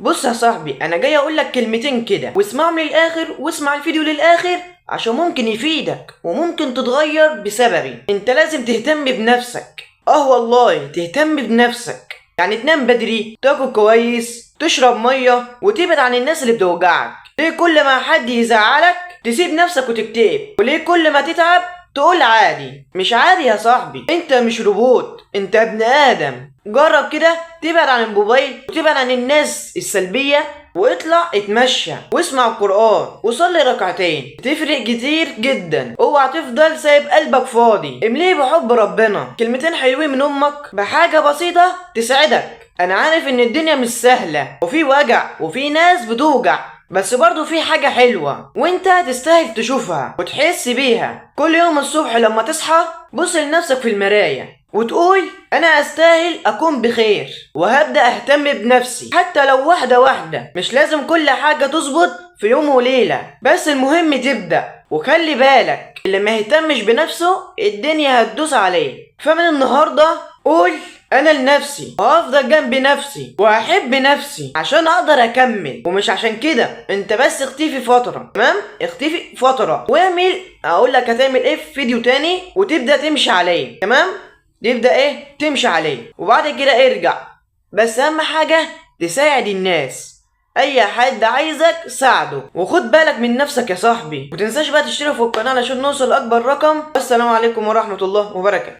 بص يا صاحبي، انا جاي اقول لك كلمتين كده، واسمعهم للاخر واسمع الفيديو للاخر عشان ممكن يفيدك وممكن تتغير بسببي. انت لازم تهتم بنفسك. اه والله تهتم بنفسك، يعني تنام بدري، تاكل كويس، تشرب مية، وتبعد عن الناس اللي بتوجعك. ليه كل ما حد يزعلك تسيب نفسك وتكتئب؟ وليه كل ما تتعب تقول عادي؟ مش عادي يا صاحبي، انت مش روبوت، انت ابن ادم. جرب كده تبعد عن الموبايل وتبعد عن الناس السلبية، واطلع اتمشى واسمع القرآن وصلي ركعتين، تفرق كتير جدا. اوعى تفضل سايب قلبك فاضي، امليه بحب ربنا، كلمتين حلوين من امك بحاجة بسيطة تسعدك. انا عارف ان الدنيا مش سهلة وفي وجع وفي ناس بتوجع، بس برضو في حاجة حلوة وانت تستاهل تشوفها وتحس بيها. كل يوم الصبح لما تصحى بص لنفسك في المراية وتقول انا استاهل اكون بخير، وهبدأ اهتم بنفسي حتى لو واحدة واحدة. مش لازم كل حاجة تظبط في يوم وليلة، بس المهم تبدأ. وخلي بالك، اللي ما يهتمش بنفسه الدنيا هتدوس عليه. فمن النهاردة قول انا لنفسي، وهفضل جنب نفسي وهحب نفسي عشان اقدر اكمل. ومش عشان كده انت بس اختفي فترة، تمام؟ اختفي فترة واعمل، اقول لك هتعمل ايه في فيديو تاني، وتبدأ تمشي عليه، تمام؟ تبدأ ايه؟ تمشي عليه، وبعد كده ارجع. بس اهم حاجة تساعد الناس، اي حد عايزك ساعده، وخد بالك من نفسك يا صاحبي. وتنساش بقى تشترك في القناة عشان نوصل لاكبر رقم. والسلام عليكم ورحمة الله وبركاته.